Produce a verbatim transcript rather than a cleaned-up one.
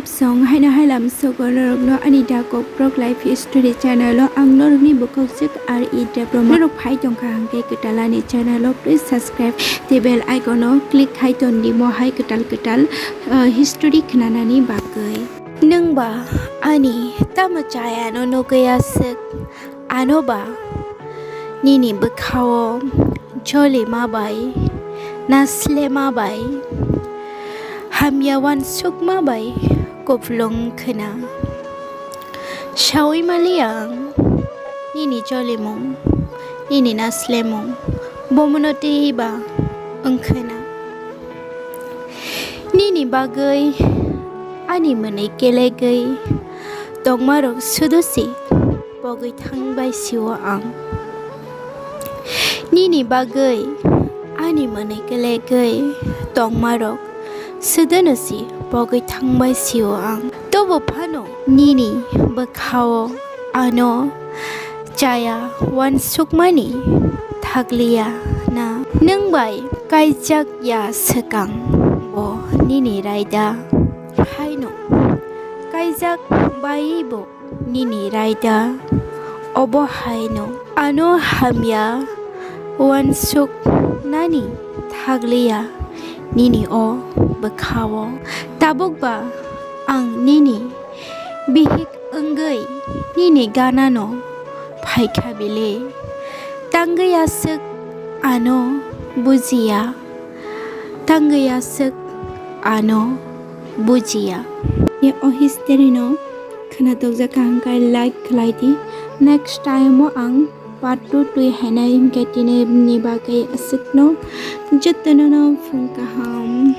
Song haino hailam sogo norokno ani Dakok Vlog Life History channel o ang norokni bukhuk swk R E Debbarma. Norok phai tongkha hwnkhe kwtal ani channel o please subscribe tei bell icon o click khai ton di mo hai kwtal kwtal, uh, history khnanani bagwi. Nwngba ani tamo chayano nugwi aswk? Anoba nini bwkhao jolima bai, naslema bai, hamya uansukma bai kupulung khna. Saui maliya ang nini jolimung, nini naslemung, bomono teiba wngkhna. Nini bagwi ani mwnwi kelegwi tongmarok sudu si pogwi thangbai sio ang. Nini bagwi ani mwnwi kelegwi tongmarok suduno si pogwi thangbai sio ang. Tobo phano nini bwkhao ano chaya uansukmani thakliya na. Nwng bai kaijak ya swkang bo nini raida, haino kaijak bai bo nini raida, obo haino ano hamya uansuknani thakliya nini o bwkhao. Tabukba ang nini bihik wngwi nini ganano phaikha bile. Tangwi aswk ano bujiya, tangwi aswk ano bujiya. Ye o history no khwna tokjak kha hwnkhe like khlai di. Next time o ang part two twi hainai hwnkhe tini ni bagwi aswkno jotono no phung kaham.